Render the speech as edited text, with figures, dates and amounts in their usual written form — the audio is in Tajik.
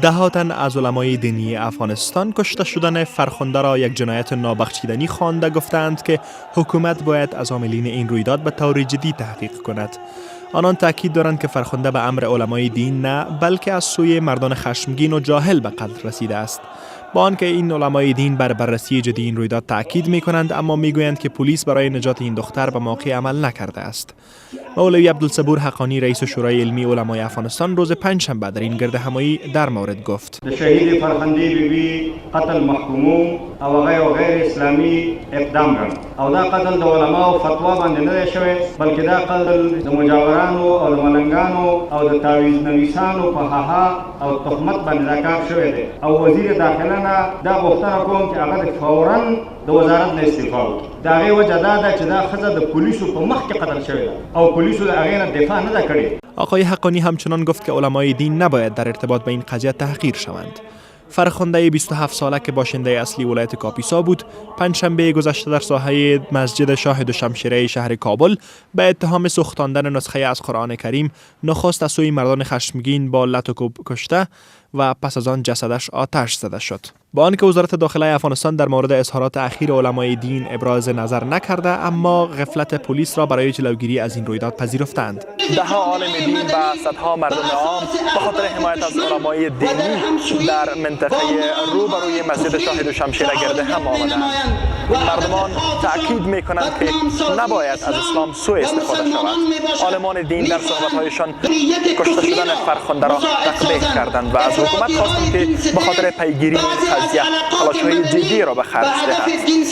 ده تن از علمای دینی افغانستان کشته شدن فرخنده را یک جنایت نابخشیدنی خوانده گفتند که حکومت باید از عاملین این رویداد به طور جدی تحقیق کند. آنان تاکید دارند که فرخنده به امر علمای دین نه، بلکه از سوی مردان خشمگین و جاهل به قتل رسیده است. با آنکه این علمای دین بر بررسی جدی این رویداد تاکید می کنند، اما میگویند که پلیس برای نجات این دختر به موقع عمل نکرده است. مولوی عبدالصبور حقانی، رئیس شورای علمی علمای افغانستان، روز پنجشنبه در این گرد همایی در مورد گفت: د شهید فرخندې بیبي قتل محکوموم او هغه یو غیر اسلامي اقدام ګڼم او دا قتل د علماو فتوا باندې نه دی شوی، بلکې دا قتل د مجاورانو او د ملنګانو او د تعویذ نویسانو په هاها او تهمت باندې دا کار شوی دی او وزیر داخله نه دا غوښتنه کوم چې هغه د فوراً د وزارت نه استعفا وکړي. د هغې وجه دا ده چې دا ښځه د پولیسو په مخ کې قتل شوې ده او پولیسو د هغې نه دفاع نه ده کړې. آقای حقانی همچنان گفت که علمای دین نباید در ارتباط به این قضیه تحقیر شوند. فرخنده 27 ساله که باشنده اصلی ولایت کاپیسا بود، پنجشنبه گذشته در ساحه مسجد شاه دوشمشیره شهر کابل به اتهام سوختاندن نسخه از قرآن کریم نخست از سوی مردان خشمگین با لت و کوب کشته و پس از آن جسدش آتش زده شد. با آنکه وزارت داخله افغانستان در مورد اظهارات اخیر علمای دین ابراز نظر نکرده، اما غفلت پلیس را برای جلوگیری از این رویداد پذیرفتند. ده ها عالم دین و صدها مردم عام به خاطر حمایت از علمای دینی در منطقه روبروی مسجد شاه دوشمشیره گرد هم آمدند. این مردمان تاکید می کنند که نباید از اسلام سوء استفاده شود. عالمان دین در صحبتهایشان کشته شدن فرخنده را تقبیح کردند و از حکومت خواستند که به خاطر پیگیری این قضیه تلاش‌های جدی را به خرج دهد.